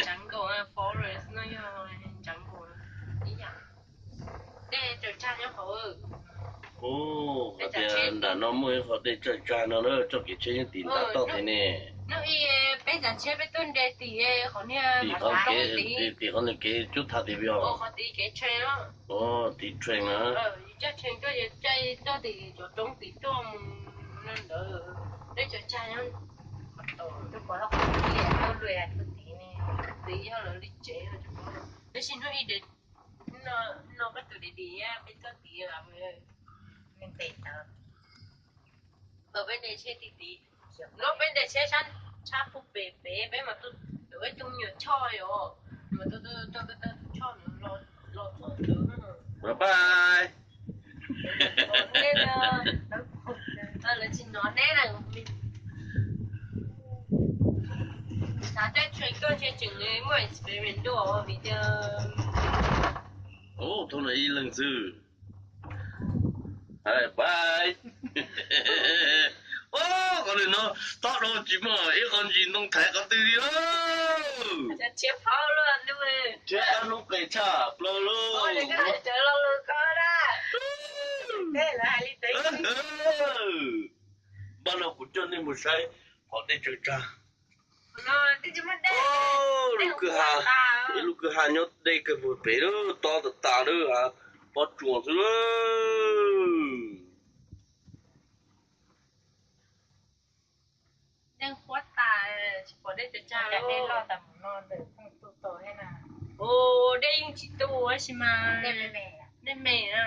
Jungle, forest no yog jungle ib yam. Dej tsaws tsag nyob hauv. Ub, hais tias nram no muaj ib qho dej tsaws tsag no na, txoj kev tsheb nyob tim nram toj tid ne. Hnub ib peb tsav tsheb peb tuaj nres tim qhov niag tim qhov kev, tim qhov niag kev cub thav tid yog. Qhov tid kev train. Ub, tim train na. Caij train tuaj, caij tuaj tim cov roob tim tuaj mus no ntawd. Dej tsaws tsag nyob, tid yog lawv li tsev. Tab sis hnub ib no peb tus dim dim peb tuaj tid, ntes tawv. Peb ntes tsheb tid tid, no peb ntes tsheb sab tshab pug pem pem, peb mas tus me nyuam choj yom, mas tus choj no los txog ntawd. Bye bye. Lawv tsis hnov neb na. Xav caij train tuaj ntshe tseem muaj experience dua vim tias, ub, thaum no ib leeg xwb. Bye. Ub, qhov lwm no tob dau tsis muaj ib qho ntsis ntoo thaiv qhov twg li lauj. Rhiab qab hnub qes tshaj plaws lauj. Npaj no kuv coj nej mus saib qhov dej tsaws tsag. Lub kwj ha, ib lub kwj ha nyob deb kawg puag pem lawm, tob tas tas lawm, pob tsuas xwb lawm. Dej qhuav tas, tsis pom dej tsaws tsag li. Ua dej yeej tsis tu tab sis mas dej me na.